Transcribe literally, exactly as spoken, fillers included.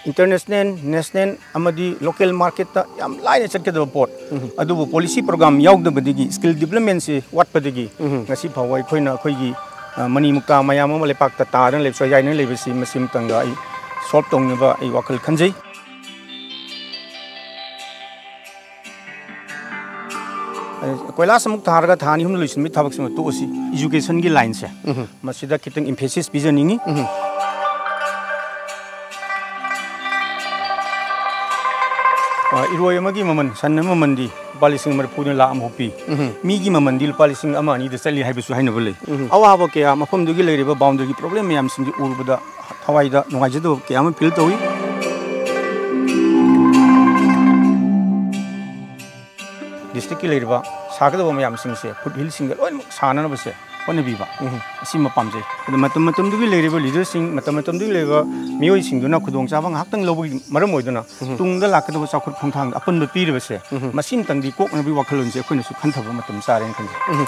International, national ꯑꯃꯗꯤ local ꯃꯥꯔꯀꯦꯠꯇ ꯌꯥꯝ ꯂꯥꯏꯅ ꯆꯠꯀꯗꯕ ꯄꯣꯠ, ꯎꯝ꯫ ꯑꯗꯨꯕꯨ ꯄꯣꯂꯤꯁꯤ ꯄ꯭ꯔꯣꯒ꯭ꯔꯥꯝ ꯌꯥꯎꯗꯕꯗꯒꯤ, ꯁ꯭ꯀꯤꯜ ꯗꯤꯕ꯭ꯂꯞꯃꯦꯟꯁꯤ ꯋꯥꯠꯄꯗꯒꯤ, ꯎꯝ꯫ ꯉꯁꯤ ꯐꯥꯎꯕ ꯑꯩꯈꯣꯏꯅ ꯑꯩꯈꯣꯏꯒꯤ, ꯑ, ꯃꯅꯤ ꯃꯨꯛꯇꯥ ꯃꯌꯥꯝ ꯑꯃ ꯂꯩꯄꯥꯛꯇ ꯇꯥꯗꯅ ꯂꯩꯕ, ꯁꯣꯏꯒꯥꯏꯗꯅ ꯂꯩꯕꯁꯤ ꯃꯁꯤ ꯑꯃꯇꯪꯒ ꯑꯩ ꯁꯣꯜꯕ ꯇꯧꯅꯕ ꯑꯩ ꯋꯥꯈꯜ ꯈꯟꯖꯩ꯫ ꯀꯣꯏꯂꯥꯁ ꯑꯃꯨꯛ ꯊꯥꯔꯒ ꯊꯥ ꯑꯅꯤ ꯑꯍꯨꯝ ꯂꯣꯏꯁꯤꯟꯕꯒꯤ ꯊꯕꯛꯁꯤꯃ ꯇꯣꯛꯑꯁꯤ꯫ ꯏꯖꯨꯀꯦꯁꯟꯒꯤ ꯂꯥꯏꯟꯁꯦ, ꯎꯝ꯫ ꯃꯁꯤꯗ ꯈꯤꯇꯪ ꯏꯝꯐꯦꯁꯤꯁ ꯄꯤꯖꯅꯤꯡꯉꯤ꯫ ꯎꯝ꯫ ꯑ, ꯏꯔꯣꯏ ꯑꯃꯒꯤ ꯃꯃꯜ, ꯁꯟ ꯑꯃ ꯃꯃꯜꯗꯤ ꯂꯨꯄꯥ ꯂꯤꯁꯤꯡ ꯃꯔꯤꯐꯨꯅ ꯂꯥꯈ ꯑꯃ ꯐꯥꯎ ꯄꯤ꯫ ꯎꯝ꯫ ꯃꯤꯒꯤ ꯃꯃꯜꯗꯤ ꯂꯨꯄꯥ ꯂꯤꯁꯤꯡ ꯑꯃ ꯑꯅꯤꯗ ꯆꯠꯂꯤ ꯍꯥꯏꯕꯁꯨ ꯍꯥꯏꯅꯕ ꯂꯩ꯫ ꯎꯝ꯫ ꯑꯋꯥꯕ ꯀꯌꯥ, ꯃꯐꯝꯗꯨꯒꯤ ꯂꯩꯔꯤꯕ ꯕꯥꯎꯟꯗꯔꯤꯒꯤ ꯄ꯭ꯔꯣꯕ꯭ꯂꯦꯝ ꯃꯌꯥꯝꯁꯤꯡꯁꯤ ꯎꯔꯨꯕꯗ ꯊꯋꯥꯏꯗ ꯅꯨꯡꯉꯥꯏꯖꯗꯕ ꯀꯌꯥ ꯑꯃ ꯐꯤꯜ ꯇꯧꯏ꯫ ꯗꯤꯁꯇ꯭ꯔꯤꯛꯀꯤ ꯂꯩꯔꯤꯕ ꯁꯥꯒꯗꯕ ꯃꯌꯥꯝꯁꯤꯡꯁꯦ ꯐꯨꯠ ꯍꯤꯜꯁꯤꯡꯗ ꯂꯣꯏꯅꯃꯛ ꯁꯥꯅꯅꯕꯁꯦ ꯍꯣꯠꯅꯕꯤꯕ, ꯎꯝ꯫ ꯑꯁꯤꯃ ꯄꯥꯝꯖꯩ꯫ ꯑꯗ ꯃꯇꯝ ꯃꯇꯝꯗꯨꯒꯤ ꯂꯩꯔꯤꯕ ꯂꯤꯗꯔꯁꯤꯡ, ꯃꯇꯝ ꯃꯇꯝꯗꯨꯒꯤ ꯂꯩꯔꯤꯕ ꯃꯤꯑꯣꯏꯁꯤꯡꯗꯨꯅ ꯈꯨꯗꯣꯡꯆꯥꯕ ꯉꯥꯏꯍꯥꯛꯇꯪ ꯂꯧꯕꯒꯤ ꯃꯔꯝ ꯑꯣꯏꯗꯨꯅ, ꯎꯝ꯫ ꯇꯨꯡꯗ ꯂꯥꯛꯀꯗꯕ ꯆꯥꯎꯈꯠ ꯈꯣꯡꯊꯥꯡꯗ ꯑꯄꯟꯕ ꯄꯤꯔꯤꯕꯁꯦ, ꯎꯝ꯫ ꯃꯁꯤꯃꯇꯪꯗꯤ ꯀꯣꯛꯅꯕꯒꯤ ꯋꯥꯈꯜꯂꯣꯟꯁꯦ ꯑꯩꯈꯣꯏꯅꯁꯨ ꯈꯟꯊꯕ ꯃꯇꯝ ꯆꯥꯔꯦꯅ ꯈꯟꯖꯩ꯫ ꯎꯝ꯫